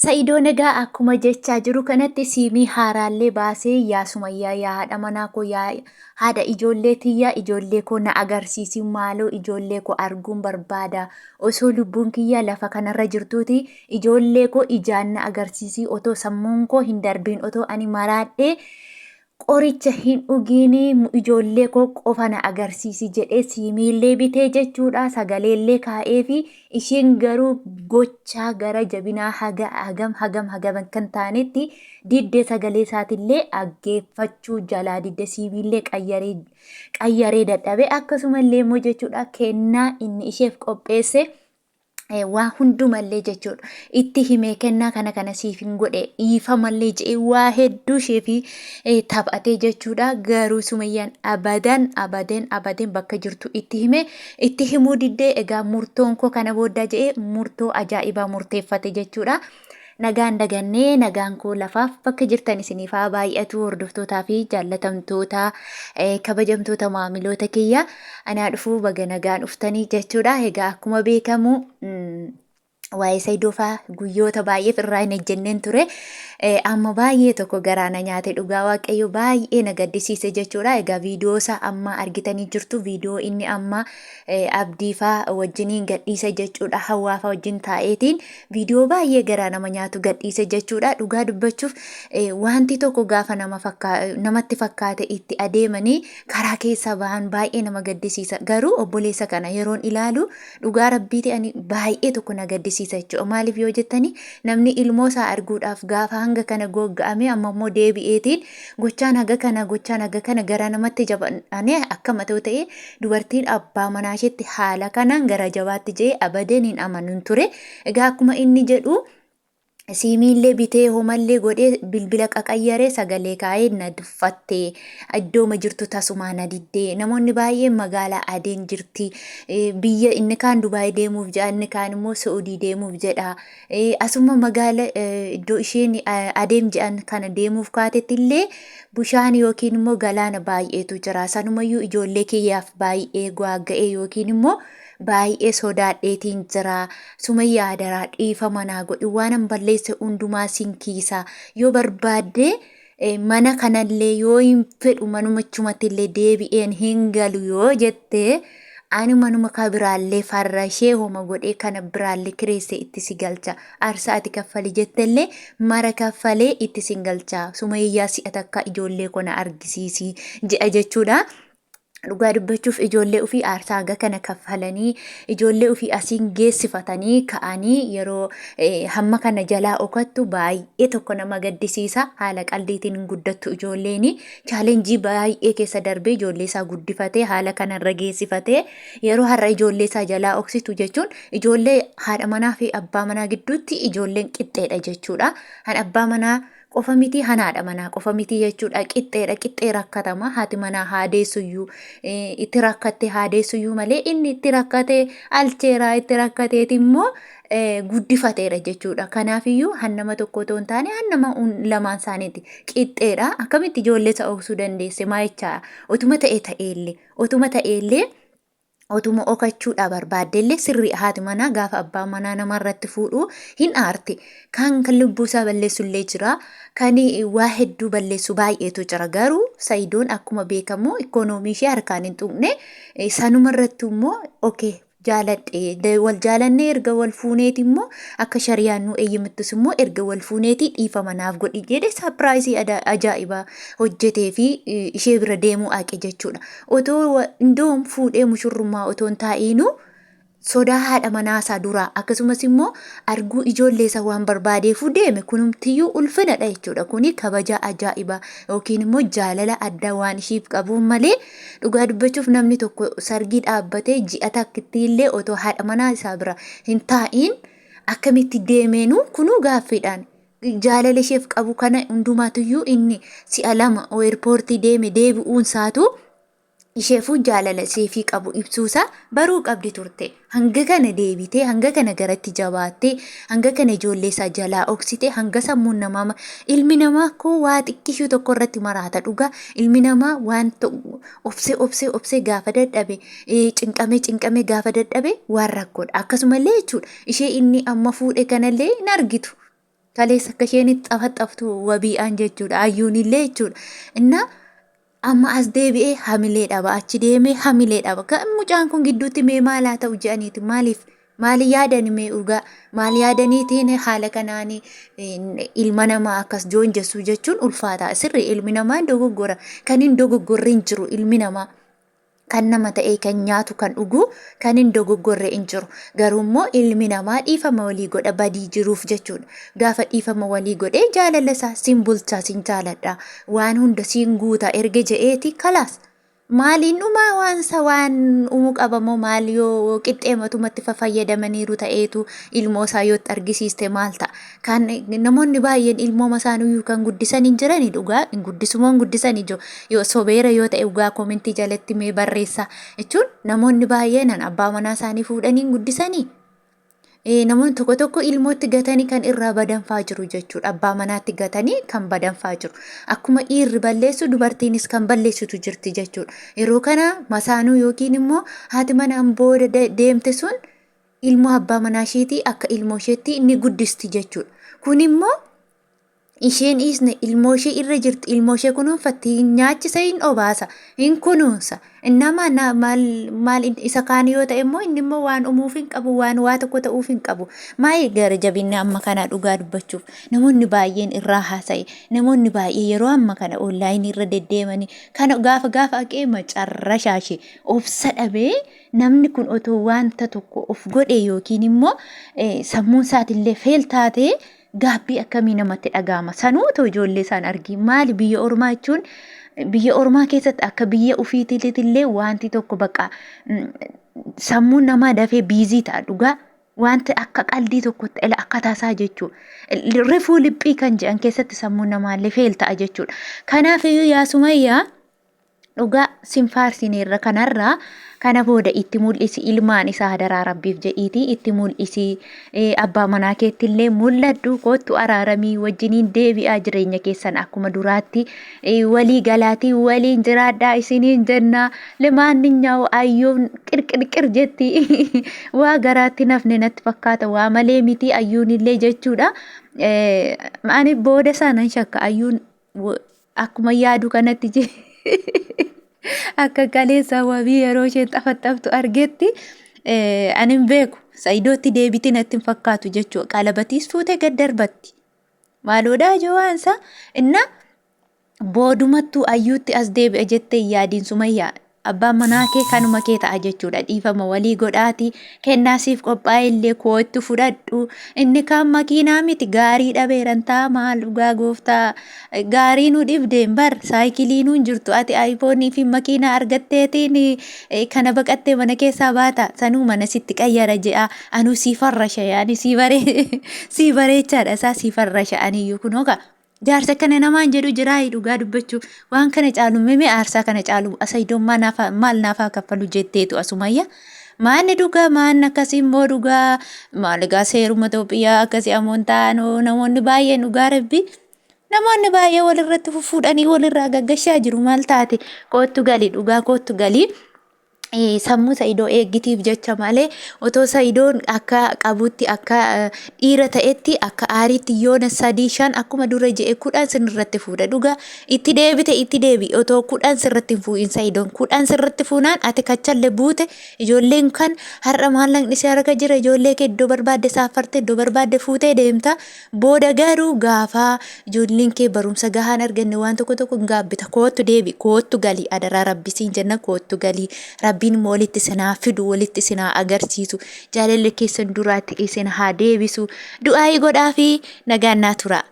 Sa'idoon egaa akkuma jechaa jiru kanatti siimii haaraallee baasee, yaa Sumayyaa, yaa haadha manaa koo, yaa haadha ijoollee tiyyaa, ijoollee koo na agarsiisi maaloo, ijoollee koo arguun barbaada, osoo lubbuun kiyya lafa kanarra jirtuuti ijoollee koo ijaan na agarsiisi, otoo sammuun koo hin darbiin, otoo ani maraadhee qoricha hin dhugiini, ijoollee koo qofa na agarsiisi jedhee siimiillee bitee jechuudha, sagaleellee kaa'eefi. Isheen garuu gochaa gara jabinaa haga hagam hagam hagam kan taanetti didde, sagalee isaatillee dhaggeeffachuu jalaa didde, siimiillee qayyaree qayyaree dadhabe. Akkasumallee immoo jechuudha kennaa inni isheef qopheesse waa hundumallee jechuudha itti himee, kennaa kana kana siif hin godhe, dhiifamallee jedhee waa hedduu isheefi taphatee jechuudha. Garuu Sumayyaan abadan abaden abaden bakka jirtu itti hime itti himuu diddee. Egaa murtoon koo kana booddaa jedhee murtoo ajaa'ibaa murteeffate jechuudha. Nagaan dagannee, nagaan koo lafaaf bakka jirtan isiniif haa baay'atu, hordoftootaa fi jaallatamtoota, kabajamtoota maamiloota kiyya, anaa dhufuu, baga nagaan dhuftanii jechuudha. Egaa akkuma beekamu waa'ee Saidoo faa guyyoota baay'eef irraa hin ejjenneen ture. Amma baay'ee tokko garaa na nyaate, dhugaa Waaqayyo baay'ee na gaddisiise jechuudha. Egaa viidiyoo isaa amma argitanii jirtu, viidiyoo inni amma Abdiifaa wajjiniin gadhiise jechuudha. Hawwaafaa wajjin taa'eetiin viidiyoo baay'ee garaa nama nyaatu gadhiise jechuudha. Dhugaa dubbachuuf wanti tokko gaafa nama namatti fakkaate itti adeemanii karaa keessaa bahan baay'ee nama gaddisiisa. Garuu obboleessa kana yeroon ilaalu dhugaa rabbiiti ani baay'ee tokko na gaddisiisa jechuudha. Maaliif yoo jettani, namni ilmoo isaa arguudhaaf gaafa hanga kana gogga'ame, amma immoo deebi'eetiin gochaan haga kana gochaan haga kana garaa namatti jabaane akkama ta'u ta'e, dubartiin abbaa manaa isheetti haala kanaan gara jabaatti jedhee abadeen hin amanuun ture. Egaa akkuma inni jedhu siimiillee bitee, homallee godhee, bilbila qaqayyaree, sagalee kaa'ee, na tuffatte, iddooma jirtu tasumaa na diddee, namoonni baay'een magaalaa Adeen jirti, biyya inni kaan Dubaay deemuuf jedha, inni kaan immoo Saudii deemuuf jedha, asuma magaala iddoo isheen adeem jedhan kana deemuuf kaatetti illee bishaan yookiin immoo galaana baay'eetu jira, sanumayyuu ijoollee kiyyaaf baay'ee gwaagga'ee yookiin immoo baay'ee sodaadheetiin jira. Sumayyaa, adaraa dhiifama naa godhi, waanan balleesse hundumaa sin kiisa, yoo barbaadde mana kanallee yoo hin fedhu, manumachumatti illee deebi'een hin galu yoo jette, ani manuma ka biraallee farrashee homa godhee kana biraallee kireessee itti si galcha, aarsaa ati kaffali jettellee mara kaffalee itti sin galcha, Sumayyaa, si'a takka ijoollee koo na argisiisi jedha jechuudha. Dhugaa dubbachuuf ijoollee ofii aarsaa haga kana kaffalanii ijoollee ofii asiin geessifatanii ka'anii yeroo hamma kana jalaa okattu baay'ee tokko nama gaddisiisa. Haala qaldiitiin hin guddattu ijoolleen. Chaalenjii baay'ee keessa darbee ijoollee isaa guddifatee haala kanarra geessifatee yeroo har'a ijoollee isaa jalaa oksitu jechuun, ijoollee haadha manaa fi abbaa manaa gidduutti ijoolleen qixxeedha jechuudha. Han abbaa manaa qofa miti, han haadha manaa qofa miti jechuudha. Qixxeedha, qixxee rakkatama. Haati manaa haa deessuyyuu, itti rakkatte haa deessuyyuu malee, inni itti rakkate alcheeraa itti rakkateeti immoo guddifateera jechuudha. Kanaafiyyuu han nama tokko otoo hin taane han nama lamaan isaaniiti qixxeedha. Akkamitti ijoollee isa oksuu dandeesse maayichaa? Otuma ta'e ta'eellee, otuma ta'eellee, otuma okachuudhaa barbaaddellee sirrii, haati manaa gaafa abbaan manaa namarratti fuudhu hin aarti. Kan kan lubbuu isaa balleessullee jira. Kan waa hedduu balleessu baay'eetu jira. Garuu Sayidoon akkuma beekamu ikoonoomii ishee harkaan hin tuqne. Sanuma irratti immoo okay jaaladhe, wal jaalannee erga wal fuuneeti immoo akka shariyaan nu eeyyamattus immoo erga wal fuuneeti dhiifama naaf godhi jedhe, sapiraayisii ajaa'ibaa hojjetee fi ishee bira deemuu haqe jechuudha. Otoo indoom fuudhee mushurrummaa otoo hin taa'iinuu sodaa haadha manaa isaa duraa, akkasumas immoo arguu ijoollee isaa waan barbaadeefuu deeme. Kunumtiyyuu ulfinadha jechuudha. Kuni kabaja ajaa'ibaa yookiin immoo jaalala addaa waan ishiif qabuuf malee, dhugaa dubbachuuf namni tokko sargii dhaabbatee ji'a takkitti illee otoo haadha manaa isaa bira hin taa'iin akkamitti deemeenuu kunuu gaaffiidhaan. Jaalala isheef qabu kana hundumaatuyyuu inni si'a lama eerpoortii deeme deebi'uun isaatu isheefuu jaalala isheefii qabu ibsuusaa baruu qabdi turte. Hanga kana deebitee, hanga kana garatti jabaattee, hanga kana ijoollee isaa jalaa oksite, hanga sammuun namaa, ilmi namaa koo waa xiqqishuu tokko irratti maraata dhugaa. Ilmi namaa waan obsee obsee obsee gaafa dadhabe, cinqamee cinqamee gaafa dadhabe waan rakkoodha. Akkasumallee jechuudha ishee inni amma fuudhe kanallee hin argitu. Kaleessa akka isheen itti xafaxaftu wabii'aan jechuudha. Ayyuunillee jechuudha. Innaa amma as deebi'ee hamilee dhaba. Achi deemee hamilee dhaba. Kan mucaan kun gidduutti mee maal haa ta'u jedhaniiti maaliif maal yaadani mee dhugaa maal yaadaniitiin haala kanaan ilma namaa akkas joonjessuu jechuun ulfaataa. Sirri ilmi namaa dogoggora. Kan hin dogoggorre hin jiru ilmi namaa. Kan nama ta'ee kan nyaatu kan dhugu kan hin dogoggorre hin jiru. Garuu immoo ilmi namaa dhiifama walii godha badii jiruuf jechuudha. Gaafa dhiifama walii godhee jaalala isaa sin bulchaa sin jaaladha waan hunda siin guuta erga je'eeti kalaas. Maaliin dhumaa waansa waan uumuu qabamoo maal yoo qixxee matumatti fayyadamaniiru ta'eetu ilmoo isaa yoo itti argisiiste maal ta'a? Kan namoonni baay'een ilmooma isaaniiyyuu kan guddisan hin jirani dhugaa hin guddisumoo hin guddisan ijoo yoo sobeera yoo ta'e dhugaa komentii jalatti mee barreessaa jechuun namoonni baay'een an abbaa manaa isaanii fuudhanii hin guddisanii. Namoonni tokko tokko ilmootti gatanii kan irraa badanfaa jiru jechuudha. Abbaa manaatti gatanii kan badanfaa jiru. Akkuma dhiirri balleessu dubartiinis kan balleessitu jirti jechuudha. Yeroo kana masaanuu yookiin immoo haati manaan booda deemte sun ilmoo abbaa manaa isheetii akka ilmoo isheetti ni guddisti jechuudha. Kun immoo isheen dhiisne ilmoo ishee irra jirti ilmoo ishee kunuunfatti hin nyaachisa hin obaasa hin kunuunsa. Innama maal maal isa kaan yoo ta'e immoo inni immoo waan umuuf hin qabu waan waa tokko ta'uuf hin qabu. Maayii gara jabinni amma kana dhugaa dubbachuuf namoonni baay'een irraa haasa'e namoonni baay'ee yeroo amma kana onlaayinii irra deddeemanii kana gaafa gaafa aqee macarrashaa ishee obsa dhabee Namni kun otoo wanta tokko of godhe yookiin immoo sammuun isaatillee feel taatee gaabbii akkamii namatti dhaga'ama. Sanuu otoo ijoollee isaan argii maali biyya ormaa jechuun biyya ormaa keessatti akka biyya ofiitillee wanti tokko bakka sammuun namaa dafee biizii ta'a dhugaa. Wanti akka qaldii tokkotti ila akka tasaa jechuudha. Rifuu liphii kan jedhan keessatti sammuun namaallee feel ta'a jechuudha. Kanaaf iyyuu yaa Sumayyaa Dhugaa sin faarsineerra kanarraa kana booda itti mul'isi ilmaan isaa hadaraa rabbiif jedhiitii itti mul'isi abbaa manaa keettillee mul'adhu koottu araaramii wajjiniin deebi'aa jireenya keessan akkuma duraatti walii galaatii waliin jiraadhaa isiniin jenna lemaanninyaa'u ayyuun qirqirqir jetti waa garaatti nafne natti fakkaata waa malee miti ayyuunillee jechuudha ani booda isaa nan shakka ayyuun Akkuma yaadu kanatti je akka kaleessa wabii yeroo isheen xafaxaftu argetti ani hin beeku. Saidootti deebiti natti hin fakkaatu jechuudha. Qalabatiis fuutee gad darbatti. Maaloodhaa jawaansa inna boodumattuu ayyuutti as deebi'a jettee yaadiin sumayyaa. Abbaan manaa kee kanuma kee ta'a jechuudha. Dhiifama walii godhaati. Kennaa siif qophaa'e illee koottu fudhadhu. Inni kaan makiinaa miti gaarii dhabeeran ta'a maal dhugaa gooftaa. Gaarii nu dhibdeen bar saayikilii nuun jirtu ati aayifoonii fi makiinaa argatteetiin kana baqattee mana keessaa baata. Sanuu mana sitti qayyara je'a. Anuu sii farrasha yaani sii baree sii bareechaadha isaa sii farrasha aniyyuu kunoo kaa. Jaarsa akkana namaan jedhu jiraayi dhugaa dubbachuuf waan kana caalu meme aarsaa kana caalu asaydoon maal naafaa kaffalu jetteetu asumayya. Maanni dhugaa maanni akkasii immoo dhugaa maal egaa seeruma Itoophiyaa akkasii amoontaanoo namoonni baay'een dhugaa rabbi namoonni baay'ee walirratti fuffuudhanii walirraa gaggashaa jiru maal taate koottu gali dhugaa koottu galii. Sammuu Sa'idoo eeggitiif jecha malee otoo Sa'idoon akka qabutti akka dhiira ta'etti akka aariitti yoona 3 5 akkuma dura je'e 10 sinirratti fuudha dhugaa itti deebite itti deebi otoo 10 sirratti hin fuudhin Sa'idoon 10 sirratti fuunaan ati kachalle buute ijoolleen kan har'a maallaqni si harka jira ijoollee kee iddoo barbaadde saaffarte iddoo barbaadde fuutee deemta Booda garuu gaafa ijoolleen kee barumsa gahaa hin arganne waan tokko tokko hin gaabbita. Koottu deebi, koottu gali, adaraa rabbi siin jenna koottu gali. Rabbiin immoo walitti isin haa fidu, walitti isin haa agarsiisu. Jaalalli keessan duraatti isin haa deebisu. Du'aa'ii godhaafi nagaan naa turaa.